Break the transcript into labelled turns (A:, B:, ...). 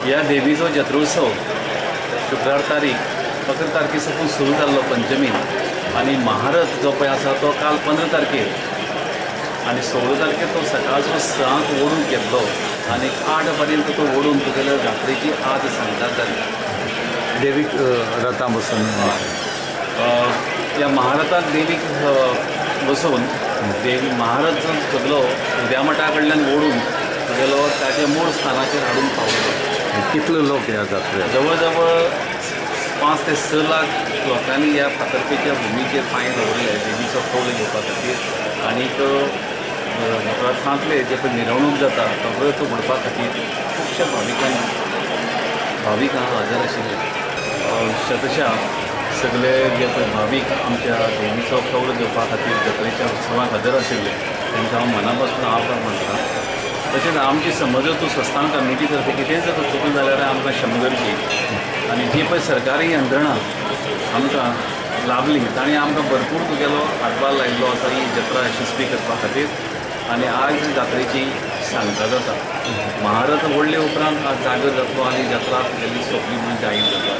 A: ह्या देवीचो जत्रोत्सव शुक्रार तारीख 11 तारखे साकून सुरू जाल्लो पंचमीन आनी महारथ जो पळय आसा तो काल 15 तारखेर आनी 16 तारखेर तो सकाळचो 6 ओडून घेतलो आनी 8 पर्यंत तो ओडून तुगेल्या जात्रेची आज सांगतात जाली.
B: देवीक रथा बसून
A: ह्या महारथाक देवीक बसोवन देवी महारथ जो सगलो उद्यामठा कडल्यान ओडून तुगेलो ताच्या मूळ स्थानाचेर हाडून पावयलो.
B: कितले लोक ह्या जात्रेक?
A: जवळ जवळ 5 ते 6 लाख लोकांनी ह्या फातर्पेच्या भुमीचेर पांय दवरले देवीचो कौल घेवपा खातीर आनीक रथांतले जे पळय मिरवणूक जाता तो रथ उडपा खातीर खुबश्या भाविकां हजर आशिल्ले. शतशा सगळे जे पळय भावीक आमच्या देवीचो कौल घेवपा खातीर जात्रेच्या उत्सवाक हजर आशिल्ले तांकां हांव मना पासून आभार मानता. तशेंच आमची समजतू संस्थान कमिटी तर्फे कितेंय जर चुकून जाल्यार आमकां क्षमा करची आनी जी पळय सरकारी यंत्रणा आमकां लाभली तांणी आमकां भरपूर तुगेलो हातभार लायिल्लो आसा ही जत्रा यशस्वी करपा खातीर आनी आज जात्रेची सांगता जाता. महारथ ओडले उपरांत आज जागर जातलो आनी जत्रा तुगेली सोंपली म्हणून जाहीर जाता.